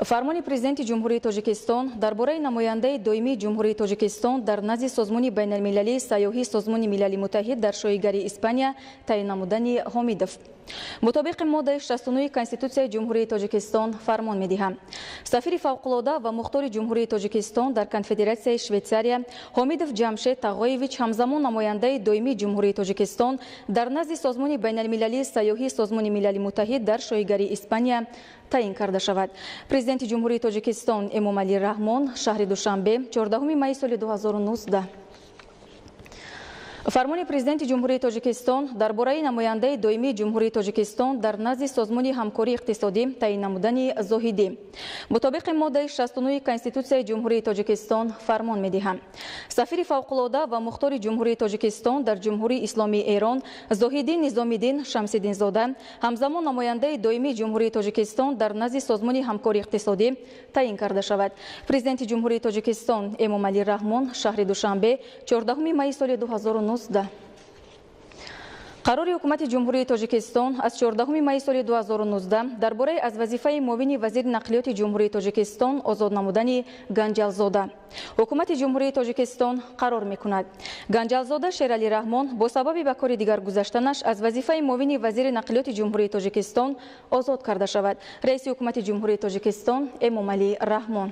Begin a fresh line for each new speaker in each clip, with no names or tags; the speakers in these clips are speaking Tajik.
Фармони Президенти Ҷумҳурии Тоҷикистон дар бораи намояндаи доимии Ҷумҳурии Тоҷикистон дар назди Созмони байналмилалии сайёҳии Созмони Милали Муттаҳид дар Шоҳигарии Испания таъин намудани Ҳомидов. Мутобиқи моддаи 69 Конститутсияи Ҷумҳурии Тоҷикистон фармон медиҳам. Сафири фавқулода ва мухтори Ҷумҳурии Тоҷикистон дар Конфедератсияи Швейтсария Ҳомидов Ҷамшед Тағоевич, ҳамзамон намояндаи доимии Ҷумҳурии Тоҷикистон дар назди Созмони байналмилалии сайёҳии Созмони Милали Муттаҳид дар Шоҳигарии Испания таъин карда шавад. Президенти Ҷумҳурии Тоҷикистон Эмомалӣ Раҳмон, шаҳри Душанбе, 14 майи соли 2019. Фармони Президенти Ҷумҳурии Тоҷикистон дар бораи намояндаи доимии Ҷумҳурии Тоҷикистон дар назди Созмони ҳамкории иқтисодӣ таъин намудани Зоҳидӣ. Мутобиқи моддаи 69 Конститутсияи Ҷумҳурии Тоҷикистон фармон медиҳам. Сафири фавқулода ва мухтори Ҷумҳурии Тоҷикистон дар Ҷумҳурии Исломии Эрон Зоҳидӣ Низомиддин Шамсиддинзода, ҳамзамон намояндаи доимии Ҷумҳурии Тоҷикистон дар назди Созмони ҳамкории иқтисодӣ таъин карда шавад. Президенти Ҷумҳурии Тоҷикистон Эмомалӣ Раҳмон, шаҳри Душанбе, 14 майи соли 2019. Қарори Ҳукумати Ҷумҳурии Тоҷикистон аз 14 майи соли 2019 дар бораи аз вазифаи муовини вазири нақлиёти Ҷумҳурии Тоҷикистон озод намудани Ганҷалзода. Ҳукумати Ҷумҳурии Тоҷикистон қарор мекунад. Ганҷалзода Шералӣ Раҳмон бо сабаби ба кори дигар гузаштанаш аз вазифаи муовини вазири нақлиёти Ҷумҳурии Тоҷикистон озод карда шавад. Раиси Ҳукумати Ҷумҳурии Тоҷикистон Эмомалӣ Раҳмон.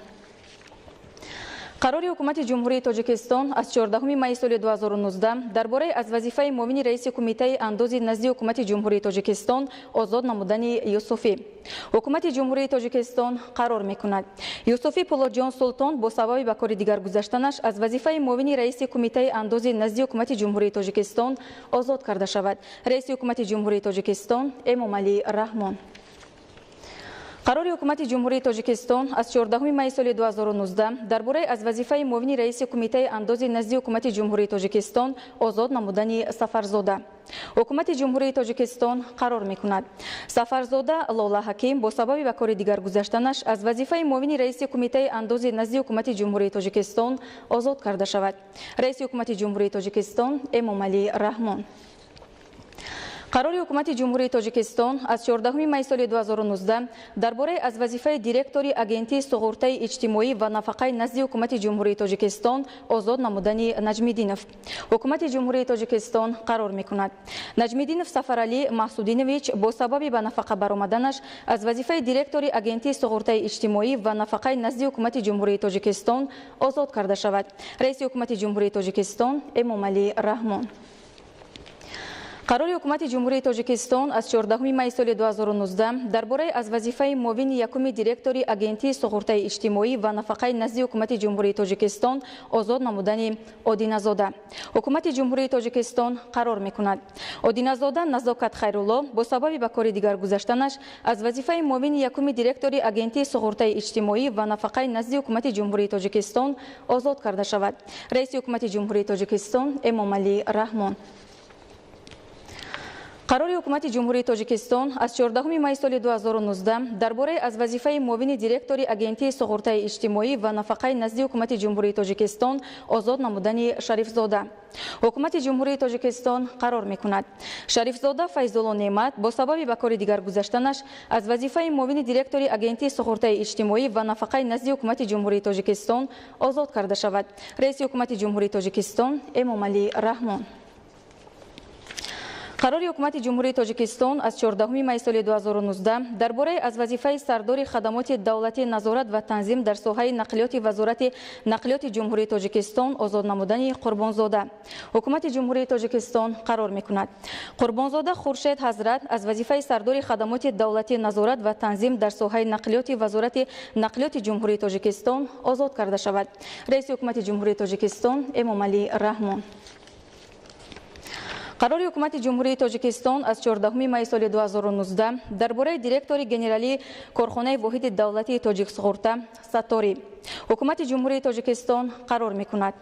Қарори Ҳукумати Ҷумҳурии Тоҷикистон аз 14 майи соли 2019 дар бораи аз вазифаи муовини раиси Кумитаи андози назди Ҳукумати Ҷумҳурии Тоҷикистон озод намудани Юсуфӣ. Ҳукумати Ҷумҳурии Тоҷикистон қарор мекунад. Юсуфӣ Пулодҷон Султон бо сабаби ба кори дигар гузаштанаш аз вазифаи муовини раиси Кумитаи андози назди Ҳукумати Ҷумҳурии Тоҷикистон озод карда шавад. Раиси Ҳукумати Ҷумҳурии Тоҷикистон Эмомалӣ Раҳмон. Қарори Ҳукумати Ҷумҳурии Тоҷикистон аз 14 майи соли 2019 дар бораи аз вазифаи муовини раиси Кумитаи андози назди Ҳукумати Ҷумҳурии Тоҷикистон озод намудани Сафарзода. Ҳукумати Ҷумҳурии Тоҷикистон қарор мекунад. Сафарзода Лола Ҳаким бо сабаби ба кори дигар гузаштанаш аз вазифаи муовини раиси Кумитаи андози назди Ҳукумати Ҷумҳурии Тоҷикистон озод карда шавад. Раиси Ҳукумати Ҷумҳурии Тоҷикистон Эмомалӣ Раҳмон. Қарори Ҳукумати Ҷумҳурии Тоҷикистон аз 14 майи соли 2019 дар бораи аз вазифаи директори Агентии суғуртаи иҷтимоӣ ва нафақаи назди Ҳукумати Ҷумҳурии Тоҷикистон озод намудани Наҷмиддинов. Ҳукумати Ҷумҳурии Тоҷикистон қарор мекунад. Наҷмиддинов Сафаралӣ Маҳсудинович бо сабаби ба нафақа баромаданаш аз вазифаи директори Агентии суғуртаи иҷтимоӣ ва нафақаи назди Ҳукумати Ҷумҳурии Тоҷикистон озод карда шавад. Раиси Ҳукумати Ҷумҳурии Тоҷикистон Эмомалӣ Раҳмон. Қарори Ҳукумати Ҷумҳурии Тоҷикистон аз 14 майи соли 2019 дар бораи аз вазифаи муовини якуми директори Агентии суғуртаи иҷтимоӣ ва нафақаи назди Ҳукумати Ҷумҳурии Тоҷикистон озод намудани Одиназода. Ҳукумати Ҷумҳурии Тоҷикистон қарор мекунад. Одиназода Назокат Хайрулло бо сабаби ба кори дигар гузаштанаш аз вазифаи муовини якуми директори Агентии суғуртаи иҷтимоӣ ва нафақаи назди Ҳукумати Ҷумҳурии Тоҷикистон озод карда шавад. Раиси Ҳукумати Ҷумҳурии Тоҷикистон Эмомалӣ Раҳмон. Қарори Ҳукумати Ҷумҳурии Тоҷикистон аз 14 майи соли 2019 дар бораи аз вазифаи муовини директори Агентии суғуртаи иҷтимоӣ ва нафақаи назди Ҳукумати Ҷумҳурии Тоҷикистон озод намудани Шарифзода. Ҳукумати Ҷумҳурии Тоҷикистон қарор мекунад. Шарифзода Файзулло Неъмат бо сабаби ба кори дигар гузаштанаш аз вазифаи муовини директори Агентии суғуртаи иҷтимоӣ ва нафақаи назди Ҳукумати Ҷумҳурии Тоҷикистон озод карда шавад. Раиси Ҳукумати Ҷумҳурии Тоҷикистон Эмомалӣ Раҳмон. Қарори Ҳукумати Ҷумҳурии Тоҷикистон аз 14 майи соли 2019 дар бораи аз вазифаи сардори хадамоти давлатии назорат ва танзим дар соҳаи нақлиёти Вазорати нақлиёти Ҷумҳурии Тоҷикистон озод намудани Қурбонзода. Ҳукумати Ҷумҳурии Тоҷикистон қарор мекунад. Қурбонзода Хуршед Ҳазрат аз вазифаи сардори хадамоти давлатии назорат ва танзим дар соҳаи нақлиёти Вазорати нақлиёти Ҷумҳурии Тоҷикистон озод карда шавад. Раиси Ҳукумати Ҷумҳурии Тоҷикистон Эмомалӣ Раҳмон. Қарори Ҳукумати Ҷумҳурии Тоҷикистон аз 14 майи соли 2019 дар бораи директори генералии корхонаи воҳиди давлатии Тоҷиксуғурта Сатторӣ. Ҳукумати Ҷумҳурии Тоҷикистон қарор мекунад.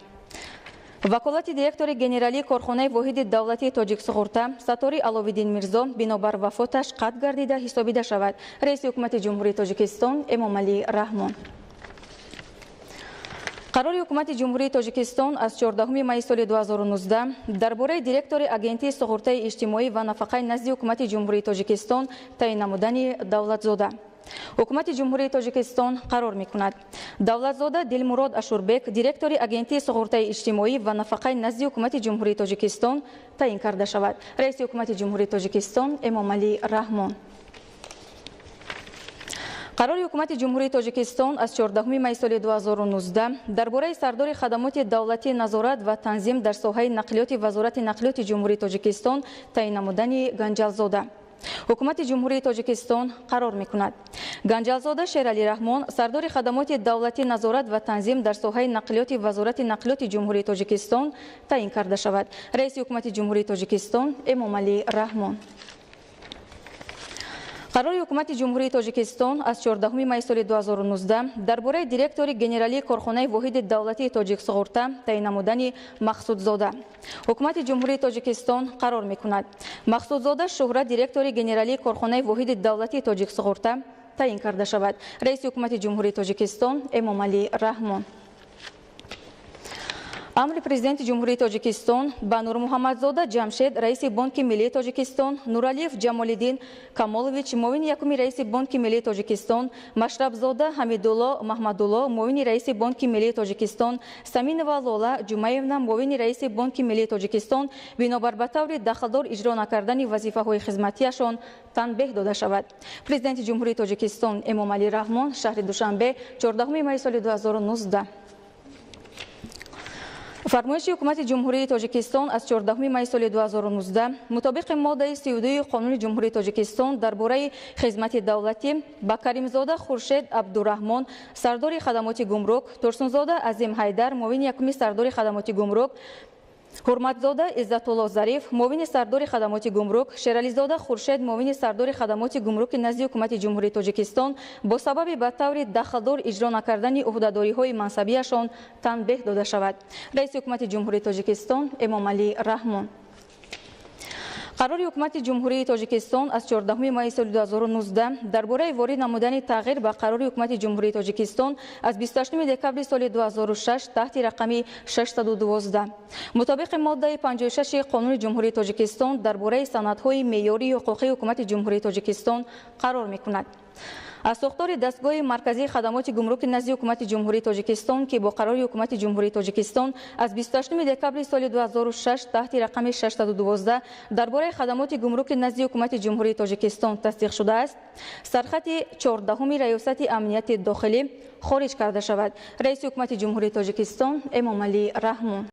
Ваколати директори генералии корхонаи воҳиди давлатии Тоҷиксуғурта Сатторӣ Аловиддин Мирзо бинобар вафоташ қатъ гардида ҳисобида шавад. Раиси Ҳукумати Ҷумҳурии Тоҷикистон Эмомалӣ Раҳмон. Қарори Ҳукумати Ҷумҳурии Тоҷикистон аз 14 майи соли 2019 дар бораи директори Агентии суғуртаи иҷтимоӣ ва нафақаи назди Ҳукумати Ҷумҳурии Тоҷикистон таъин намудани Давлатзода. Ҳукумати Ҷумҳурии Тоҷикистон қарор мекунад. Давлатзода Дилмурод Ашурбек директори Агентии суғуртаи иҷтимоӣ ва нафақаи назди Ҳукумати Ҷумҳурии Тоҷикистон таъин карда шавад. Раиси Ҳукумати Ҷумҳурии Тоҷикистон Эмомалӣ Раҳмон. Қарори Ҳукумати Ҷумҳурии Тоҷикистон аз 14 майи соли 2019 дар бораи сардори хадамоти давлатии назорат ва танзим дар соҳаи нақлиёти Вазорати нақлиёти Ҷумҳурии Тоҷикистон таъин намудани Ганҷалзода. Ҳукумати Ҷумҳурии Тоҷикистон қарор мекунад. Ганҷалзода Шералӣ Раҳмон сардори хадамоти давлатии назорат ва танзим дар соҳаи нақлиёти Вазорати нақлиёти Ҷумҳурии Тоҷикистон таъин карда шавад. Раиси Ҳукумати Ҷумҳурии Тоҷикистон Эмомалӣ Раҳмон. Қарори Ҳукумати Ҷумҳурии Тоҷикистон аз 14 майи соли 2019 дар бораи директори генералии корхонаи воҳиди давлатии Тоҷиксуғурта таъин намудани Мақсудзода. Ҳукумати Ҷумҳурии Тоҷикистон қарор мекунад. Мақсудзода Шуҳрат директори генералии корхонаи воҳиди давлатии Тоҷиксуғурта таъин карда шавад. Раиси Ҳукумати Ҷумҳурии Тоҷикистон Эмомалӣ Раҳмон. Амри Президенти Ҷумҳурии Тоҷикистон ба Нурмуҳаммадзода Ҷамшед, раиси Бонки Миллии Тоҷикистон, Нуралиев Ҷамолиддин Камолович, муовини якуми раиси Бонки Миллии Тоҷикистон, Машрабзода Ҳамидулло Маҳмадулло, муовини раиси Бонки Миллии Тоҷикистон, Саминова Лола Ҷумаевна, муовини раиси Бонки Миллии Тоҷикистон, бинобар ба таври дахлдор иҷро накардани вазифаҳои хизматиашон танбеҳ дода шавад. Президенти Ҷумҳурии Тоҷикистон Эмомалӣ Раҳмон, шаҳри Душанбе, 14 майи соли 2019. Фармоиши Ҳукумати Ҷумҳурии Тоҷикистон аз 14 майи соли 2019 мутобиқи моддаи 32 Қонуни Ҷумҳурии Тоҷикистон дар бораи хизмати давлатӣ ба Каримзода Хуршед Абдураҳмон, сардори хадамоти гумрук, Турсунзода Азим Ҳайдар, муовини якуми сардори хадамоти гумрук, Ҳурматзода Иззатулло Зариф, муовини сардори хадамоти гумрук, Шерализода Хуршед, муовини сардори хадамоти гумруки назди Ҳукумати Ҷумҳурии Тоҷикистон бо сабаби ба таври дахлдор иҷро накардани ӯҳдадориҳои мансабиашон танбеҳ дода шавад. Раиси Ҳукумати Ҷумҳурии Тоҷикистон Эмомалӣ Раҳмон. Қарори Ҳукумати Ҷумҳурии Тоҷикистон аз 14 майи соли 2019 дар бораи ворид намудани тағйир ба Қарори Ҳукумати Ҷумҳурии Тоҷикистон аз 28 декабри соли 2006 таҳти рақами 612. Мутобиқи моддаи 56 Қонуни Ҷумҳурии Тоҷикистон дар бораи санадҳои меъёрии ҳуқуқии Ҳукумати Ҷумҳурии Тоҷикистон қарор мекунад. Аз сохтори дастгоҳи марказии хадамоти гумруки назди Ҳукумати Ҷумҳурии Тоҷикистон, ки бо қарори Ҳукумати Ҷумҳурии Тоҷикистон аз 28 декабри соли 2006 таҳти рақами 612 дар бораи хадамоти гумруки назди Ҳукумати Ҷумҳурии Тоҷикистон тасдиқ шудааст, сархати 14-уми Раёсати амнияти дохилӣ хориҷ карда шавад. Раиси Ҳукумати Ҷумҳурии Тоҷикистон Эмомалӣ Раҳмон.